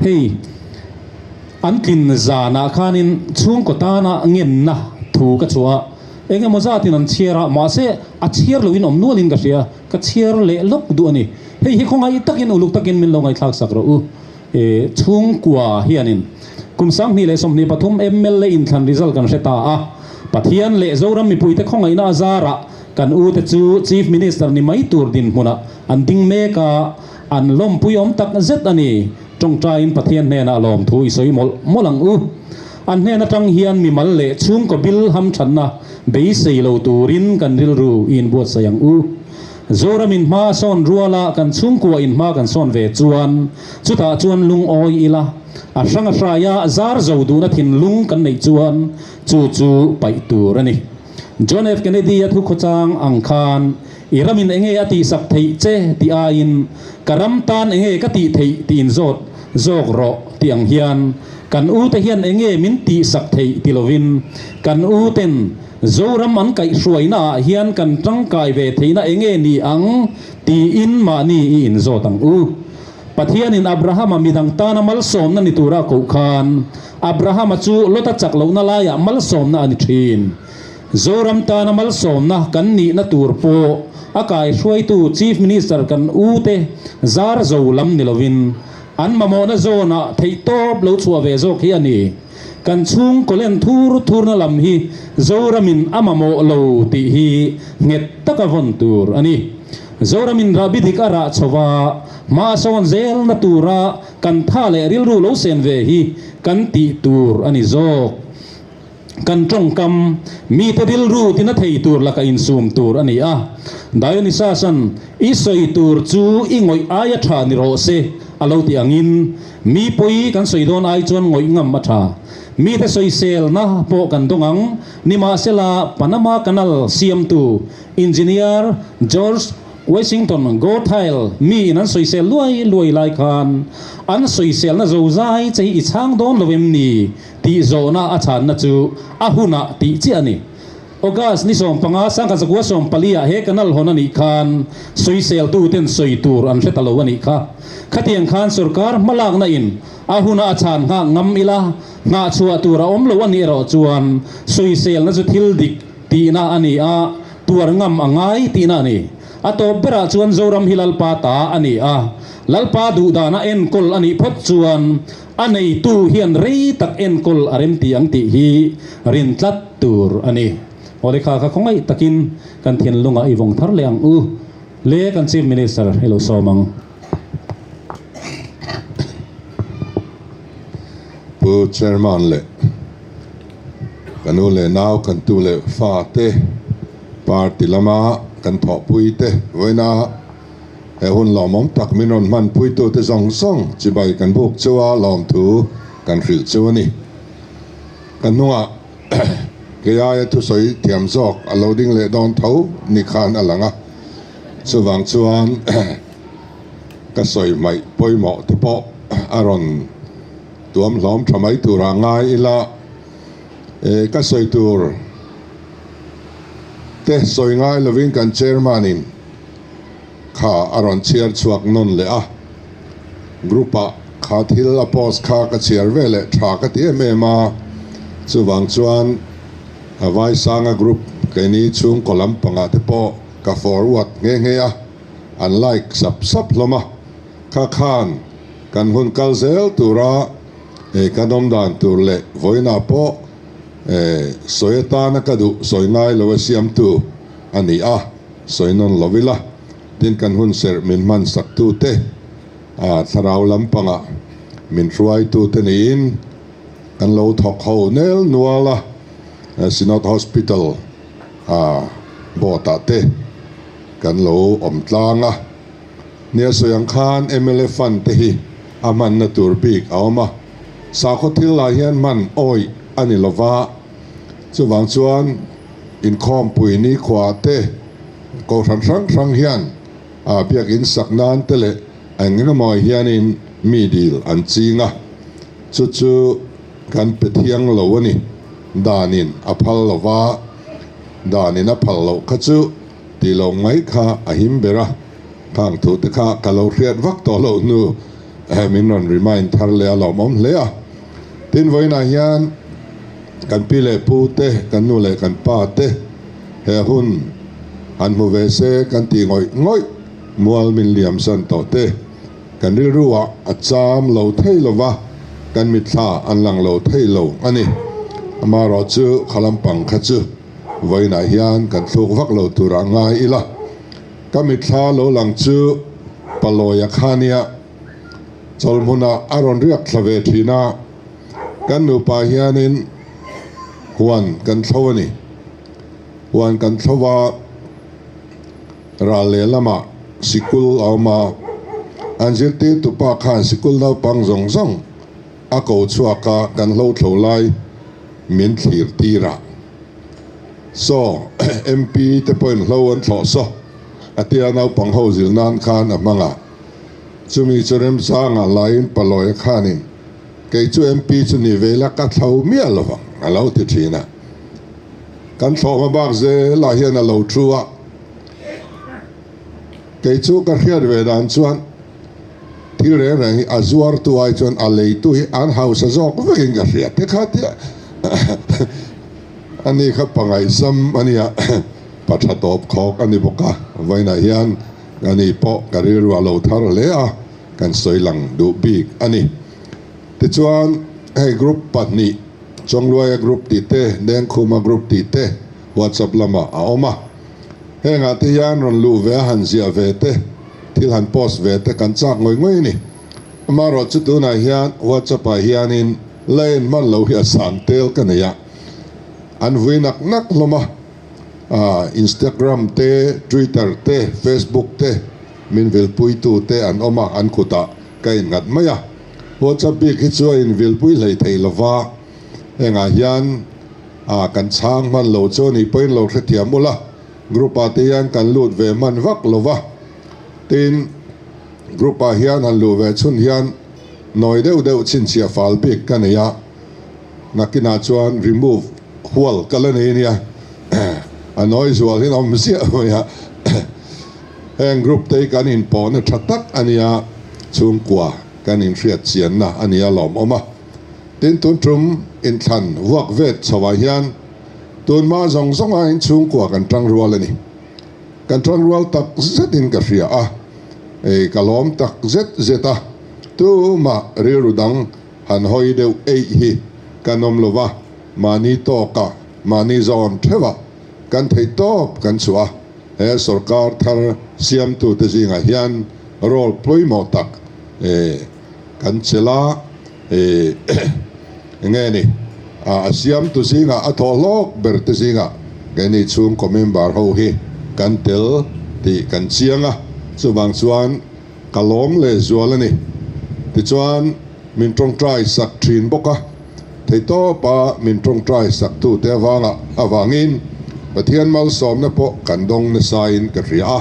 Hei an tlin zanah khanin chhungkaw tana ngenna thu ka chhuah a, eng emaw zatin an chhiar a, mahse a chhiar loin awm nualin ka hria, ka chhiar leh lawk duh a ni. Hei hi khawngaih takin uluk takin min lo ngaihthlak sak rawh u. Chhungkua hianin kum 2023 mla inthlan result kan hre ta a, Pathian leh Zoram mipuite khawngaihna a zarah kan ute chu Chief Minister ni mai tur dinhmunah an ding mek a, an lawmpui awm tak zet a ni. Tawngtaiin Pathian hnenah lawmthu i sawi mawlh mawlh ang u. An hnen atang hian mimal leh chhungkaw bil hamthatna beisei lo turin kan rilru i inbuatsaih ang u. Zoram in hma a sawn ruala kan chhungkua in hma kan sawn ve chuan chutah chuan lungawi ila, a hrang a hraia zar zo duhna thinlung kan neih chuan chu chu paih tur a ni. John F. Kennedy-a thu khawchang ang khan i ramin enge a tihsak theih che tih aiin ka ram tan enge ka tih theih tih inzawt zawk rawh tih ang hian kan ute hian enge min tihsak theih ti lovin kan uten Zoram an kaihhruaina ah hian kan tangkai ve theihna enge ni ang tiin mahni i inzawt ang u. Pathianin Abrahama midang tana malsawmna ni tura a koh khan Abrahama chu Lota chak lohna laiah malsawmna a ni thin. Zoram tana malsawmna kan nihna tur pawh a kaihruaitu Chief Minister kan u te zar zo lam ni lovin an mamawhna zawnah theihtawp lo chhuah ve zawk hi a ni. Kan chhungkaw len thur thurna lam hi Zoramin a mamawh lo tih hi nghet taka vawn tur a ni. Zoramin rahbi dik a rah chho va, hma a sawn zelna tura kan tha leh rilru lo sen ve hi kan tih tur a ni zawk. Kan tawngkam, mite rilru tina thei tur laka insum tur a ni a. Dionysus-a'n i sawi tur chu i ngawih aia tha ni rawh se a lo ti angin, Mi pawi kan sawi dawn ai chuan ngawih ngam a tha. Mite sawiselna pawh kan dawng ang. Nimahsela, Panama Canal siamtu Engineer George Washington Goethal mi in an sawisel luai luai lai khan an sawiselna zozai che hi i chhang dawn lo em ni tih zawhna a chhanna chu a hunah tih chiah a ni. August ni 15, 1914 ah he canal hawn a nih khan sawiseltu ten sawi tur an hre ta lo a nih kha. Khatiang khan sorkar hmalakna in a huna a chhan nghak ngam ila, nghah chhuah tur a awm lo a nih erawh chuan sawiselna chu thil dik tihna a ni a, tuar ngam a ngai tihna a ni. A tawp berah chuan Zoram hi Lalpa ta a ni a, Lalpa duhdana enkawl a nih phawt chuan a neitu hian rei tak enkawl a rem ti ang tih hi rin tlat tur a ni. Awle kha kha khawngaih takin kan thinlungah i vawng thar leh ang u. Le kan Chief Minister i lo sawm ang. Pu Chairman leh ka nu leh nau kan tu leh fa te party lama kan thawhpui te vawiina he hun lawmawm tak min rawn hmanpuitu te zawng zawng chibai kan buk chu a lawmthu kan hrilh chu a ni. Ka hnungah kei aia thusawi thiam zawk a lo ding leh dawn tho ni khan a lang a, chuvang chuan ka sawi hmaih pawimawh te pawh a rawn tuam hlawm tha mai turah ngai ila, ka sawi tur te sawi ngai lovin kan chairman in kha a rawn chhiar chhuak nawn leh a, group ah kha thil a post kha ka chhiar ve leh tha ka ti em em a, chuvang chuan a Vaisanga group keini chhungkaw lampangah te pawh ka forward nghe nghe a, an like sap sap hlawm a, kha khan kan hun kal zel tura kan awm dan tur leh vawiinah pawh sawi atana ka duh sawi ngai lo a siamtu a ni a. Sawi nawn lo ila, tin kan hun serh min hman sak tute, a thlarau lampangah min hruaitute niin kan lo thawk ho nel nual a, Synod Hospital a board ah te kan lo awm tlang a. Nia sawi ang khan mla fund te hi a hmanna tur bik a awm a, sakhaw thil lah hian hman awih a ni lova, chuvang chuan, Inkhawmpui nikhua te, kohhran hrang hrang hian a biakin sak nan te leh eng engemaw hianin mi dil an ching a, chu chu kan pe thiang lo a ni. Danin a phal lo va, danin a phal loh kha chu tih loh mai kha a him ber a, khang thu te kha ka lo hriat vak tawh loh hnu. Min rawn remind thar leh a lawmawm hle a. Tin, vawiinah hian kan pi leh pu te, kan nu leh kan pa te he hun han hmu ve se kan tih ngawih ngawih mual min liam san tawh te kan rilru ah a cham lo thei lo va, kan mitthla an lang lo thei lo a ni. Amaherawh chu kha lampang kha chu vawiinah hian kan thluk vak lo turah ngai ila. Ka mitthla lo lang chu Palawia kha nia. Chawlhmunah a rawn riak thla ve thin a, kan nupa hianin huan kan thlo a ni. Huan kan thlo a, ral lehlamah sikul a awm a, an zirtirtupa khan sikul naupang zawng zawng a ko chhuak a, kan hlothlo lai min thlir tir a. Saw, MP te pawhin hlo an thlawh saw a tia naupang ho zil nan khan a hmang a. Chumi chu remchangah laiin Palawia khanin, Kei chu MP chu ni ve ila ka thlo miah lo vang, a lo ti thin a. Kan thlawhma bak zelah hian a lo thu a. Kei chu ka hriat ve dan chuan thil reng reng hi a zuartu ai chuan a leitu hi an hausa zawk vekin ka hria te kha tia a ni kha pangaihsam a nia, pa tha tawp khawk a ni bawk a, vawiinah hian Ani pawh ka rilru a lo thar hle a, kan sawi lang duh bik a ni. Tichuan, hei group pahnih, Chawngluaia group tih te, Dengkhuma group tih te WhatsApp lamah a awm a. Hengah te hian rawn luh ve a han ziah ve te, thil han post ve te kan chak ngawih ngawih a ni. Amaherawh chu tunah hian WhatsApp ah hianin la en hman lo hi a sang tel ka nei a, an vui nak nak hlawm a. Instagram te, Twitter te, Facebook te min vilpuitu te an awm a, an kutah ka innghat mai a. WhatsApp bik hi chu a invilpui hlei thei lo va, hengah hian kan chhang hman lo chu a nih pawhin lo hrethiam ula, group ah te hian kan lut ve hman vak lo va, tin group ah hian han luh ve chhun hian nawi deuh deuh chhinchhiah fal bik ka nei a. Nakinah chuan remove hual ka la nei ania, a nawi zual hian a awm ziah mai a. Heng group te hi kan inpawhna tha tak a nia, chhungkua kan inhriat chianna a nia lawmawm a. Tin, tun tum inthlan vuak vet chhoah hian tunhma zawng zawnga in chhungkua kan tang rual a ni. Kan tang rual tak zetin ka hria a, ka lawm tak zet zet a, tumah rilru dang Han hawi deuh eih hi kan awm lo va, mahni tawkah, mahni zawn theuhah kan theih tawp kan chhuah a, he sorkar thar siamtute zingah hian role pawimawh tak kan chelh a, enge ni, a siamtu zingah a thawh hlawk ber te zingah keini chhungkaw member ho hi kan tel tih kan chiang a, chuvang chuan Ka lawm leh zual a ni. Tichuan, min tawngtai sak thin bawk a, theihtawpa min tawngtai saktute avanga avangin Pathian malsawmna pawh kan dawng nasain ka hria a.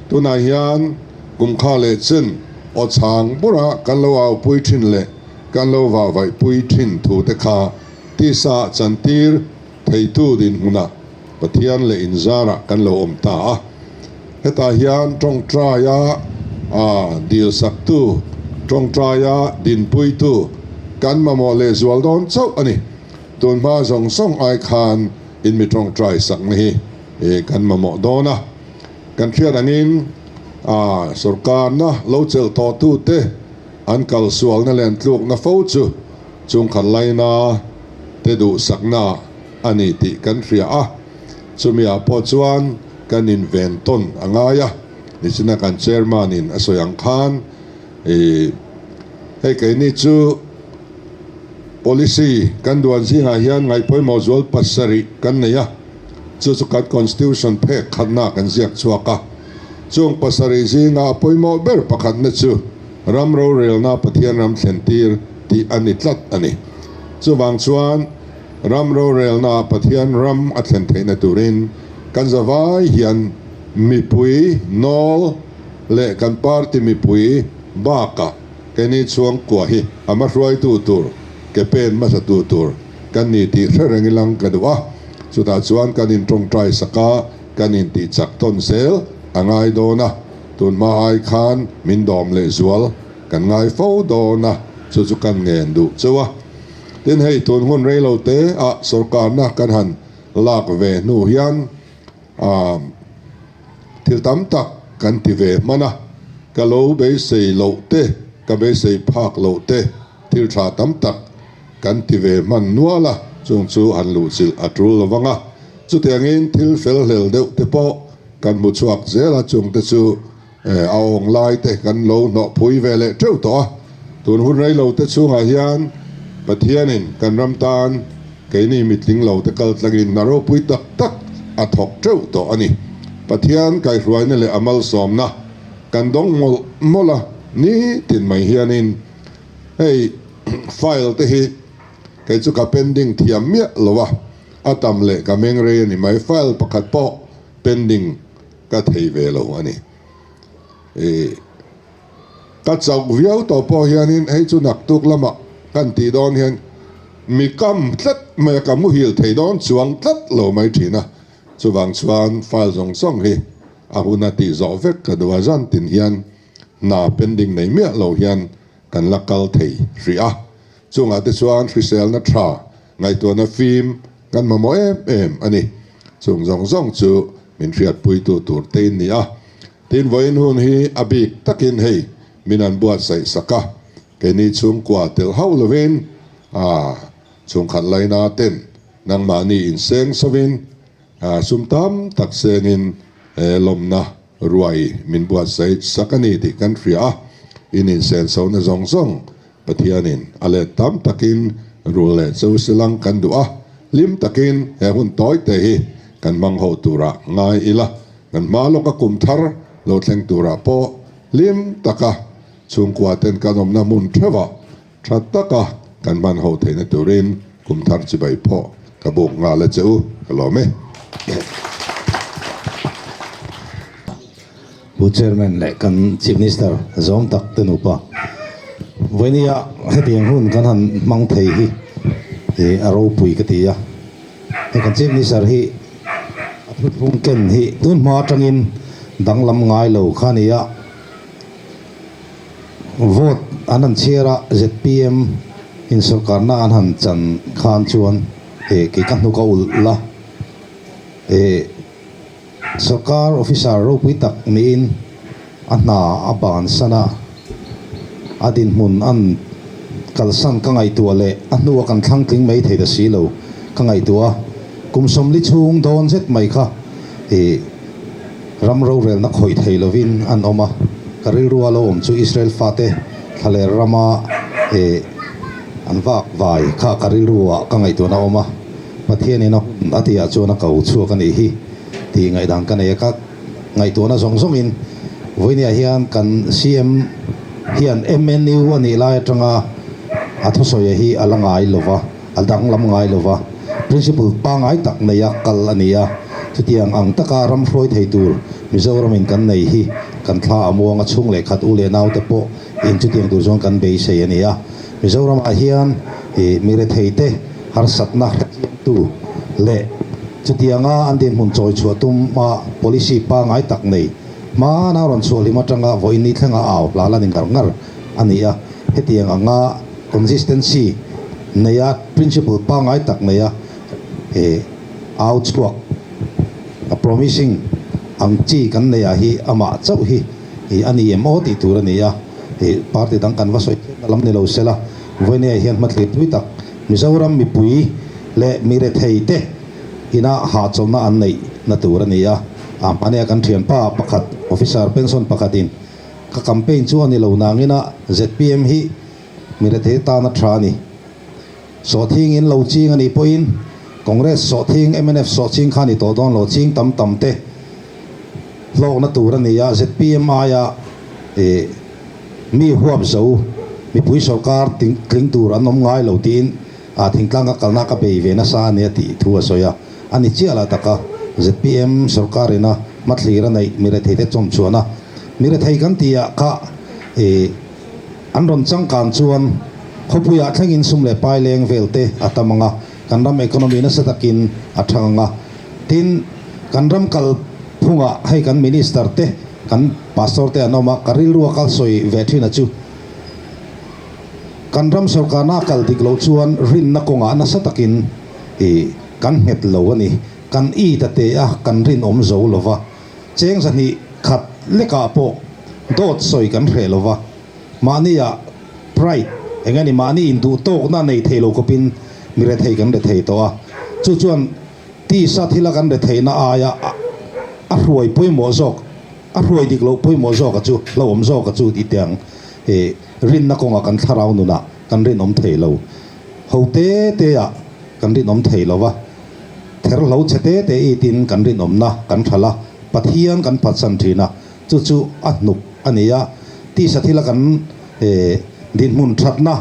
Tunah hian kum kha leh chen aw chhang bura kan lo aupui thin leh kan lo vahvaihpui thin thute kha tisa chantir theitu dinhmunah Pathian leh inzarah kan lo awm ta a. Hetah hian tawngtaia dilsaktu, tawngtaia dinpuitu kan mamawh lehzual dawn chauh a ni. Tun hma zawng zawng ai khan in mi tawngtai sakna hi kan mamawh dawn a. Kan hriat angin sorkarna lo chelh tawhtute an kalsualna leh an tlukna fo chu chungkhat laina te duhsakna a ni tih kan hria a, chumiah pawh chuan kan inven tawn a ngai a, nichina kan chairman in a sawi ang khan ih hei keini chu policy kan duan zingah hian ngaihpawimawh zual pasarih kan nei a, chu chu kan constitution phek khatna kan ziak chhuak a, chung pasarih zinga a pawimawh ber pakhatna chu ram rorelna Pathian ram thlen tir tih a ni tlat a ni. Chuvang chuan. Ram rorelna Pathian ram a thlen theihna turin kan zavai hian mipui nawl leh kan party mipui bakah keini chhuangkua hi a hmahruaitu tur, ke pen hmasatu tur kan ni tih hre reng ilang ka duh a. Chutah chuan kan intawngtai sak a, kan intihchak tawn zel a ngai dawn a, tunhma ai khan min dawm lehzual. kan ngai fo dawn a, chu chu kan ngen duh chauh a. Tin, hei tun hun rei lo te ah sawrkarna kan han lak ve hnu hian ah thil tam tak kan ti ve hman a, ka lo beisei loh te, ka beisei phak loh te thil tha tam tak kan ti ve hman nual a, chung chu han luhchilh a tul lo vang a. Chutiangin thil fel hlel deuh te pawh kan hmu chhuak zel a, chung te chu a awng lai te kan lo hnawh phui ve leh teuh tawh a. Tun hun rei lo te chhungah hian Pathianin kan ram tan keini mitling lo te kal tlangin hna ropui tak tak a thawk teuh tawh a ni. Pathian kaihruaina leh a malsawmna kan dawng mawlh mawlh a, nitin mai hianin hei file te hi kei chu ka pending thiam miah lo a, a tam leh ka meng rei a ni mai, file pakhat pawh pending ka thei ve lo a ni. Ih ka chauh viau tawh pawh hianin hei chu naktuk lamah kan tih dawn hian mi kam tlat mai a, ka muhil thei dawn chuang tlat lo mai thin a, chuvang chuan file zawng zawng hi a huna tih zawh vek ka duh a, zan tin hian hna pending nei miah lo hian kan la kal thei hrih a, chungah te chuan hriselna tha ngaihtuahna fim kan mamawh em em a ni. Chung zawng zawng chu min hriatpuitu tur te in ni a, tin vawiin hun hi a bik takin hei min an buatsaih sak a, keini chhungkua tel hauh lovin a chhungkhat laina ten nangmahni inseng sovin sum tam tak sengin he lawmna ruai min buatsaih sak a ni tih kan hria a, in insensohna zawng zawng Pathianin a let tam takin rul leh chu silang kan duh a, hlim takin he hun tawi te hi kan hmang ho turah ngai ila, kan hma lawka kum thar lo thleng turah pawh hlim taka chhungkua ten kan awmna hmun theuhah tha taka kan hman ho theihna turin kum thar chibai pawh ka buk nghal a che u, ka lawm e. Pu Chairman leh kan Chief Minister zawm tak te nupa vawinia hetiang hun kan han hmang thei hi ih a ropui ka ti a. Hei kan Chief Minister hi a thuthlung ken hi tun hma atangin danglam ngai lo kha a ni a. Vote an han chhiar a, zpm in sawrkarna an han chan khan chuan ih kei ka hnuk a ulh la ih. Sawrkar officer ropui tak niin a hna a bansan a, a dinhmun an kalsan ka ngaihtuah leh a hnua kan thlang tling mai thei ta si lo ka ngaihtuah a, kum 40 chhung dawn zet mai kha ih ram rorelna khawih thei lovin an awm a, ka rilrua lo awm chu Israel fate thlaler rama ih an vak vai kha ka rilruah ka ngaihtuahna a awm a. Pathianin a hun a tihah chuan a ko chhuak a nih hi tih ngaihdan ka nei a, ka ngaihtuahna zawng zawngin vawinia hian kan CM hian MNU a nih lai atanga a thusawia hi a la ngai lo va, a danglam ngai lo va, principle pangngai tak neia kal a ni a, chutiang ang taka ram hruai thei tur Mizoramin kan nei hi kan thla a muang a, chhung leh khat u leh naute pawh in chutiang tur chuan kan beisei a ni a, Mizoramah hian ih mi retheite harsatna hrechiangtu leh chutianga an dinhmun chawi chhuah tuma policy pangngai tak nei hmana rawn chhuah hlim atanga vawiin ni thlenga au hla la ni ngar ngar a ni a. Hetiang anga consistency neia principle pangngai tak neia ih au chhuak a promising ang chi kan neih ah hi amah chauh hi ih a ni em aw tih tur a ni a. Ih party dang kan va sawi chiahna lam ni lo sela vawinia hian hmathlir tui tak Mizoram mipui leh mi rethei te ina hahchawlhna an neih na tur a ni a, a hmania kan thianpa pakhat officer pension pakhatin ka campaign chu a ni lo nangina zpm hi mi rethei tana tha a ni. Sawhthing in lo ching a nih pawhin Congress sawhthing mnf sawhching kha a ni tawh dawn lo ching tam tam te hlawkna tur a ni a, zpm aia ih mi huap zo mipui sawrkar tling tur an awm ngai lo tiin ah thingtlang ka kalna ka bei ve nasa a nia tih thu a sawi a, a ni chiah lah taka zpm sawrkar ina hmathlir a neih mi rethei te chawm chhuan a, mi rethei kan tih ah kha ih an rawn changkan chuan khawpuiah thlengin sum leh pai leng vel te a tam ang a, kan ram economy nasa takin a thang ang a, tin kan ram kal phungah hei kan minister te kan pastor te an awm a, ka rilru a kal sawi ve thin a chu. Kan ram sorkarna a kal dik loh chuan rinna kawngah nasa takin ih kan nghet lo a ni. Kan it a te a, kan rinawm zo lo va. Cheng zahnih khat lekah pawh dawt sawi kan hreh lo va. Mahnia pride eng a ni mahni induh tawkna nei thei lo khawpin mi rethei kan rethei tawh a. Chu chuan tisa thila kan retheihna aia a hruai pawimawh zawk, a hruai dik loh pawimawh zawka chu, hlauhawm zawka chu tih teh ang. Ih rinna kawngah kan thlarau nunah kan rinawm thei lo. Ho te teah kan rinawm thei lo va, ther hlo chhe te te itin kan rinawmna kan thalh a, Pathian kan phatsan thin a, chu chu a hnuk a ni a. Tisa thila kan dinhmun thatna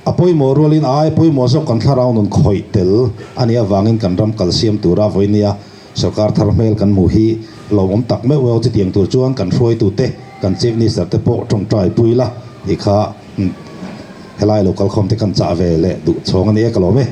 a pawimawh rualin a ai pawimawh zawk kan thlarau nun khawih tel a nih avangin kan ram kal siam tura vawinia sorkar thar hmel kan hmuh hi lawmawm tak meuh meuh chutiang tur chuan kan hruaitute kan Chief Minister te pawh tawngtai pui la tih kha. Helai lo kalkhawm te kan chah ve leh duh chhawng a ni e ka lawm e.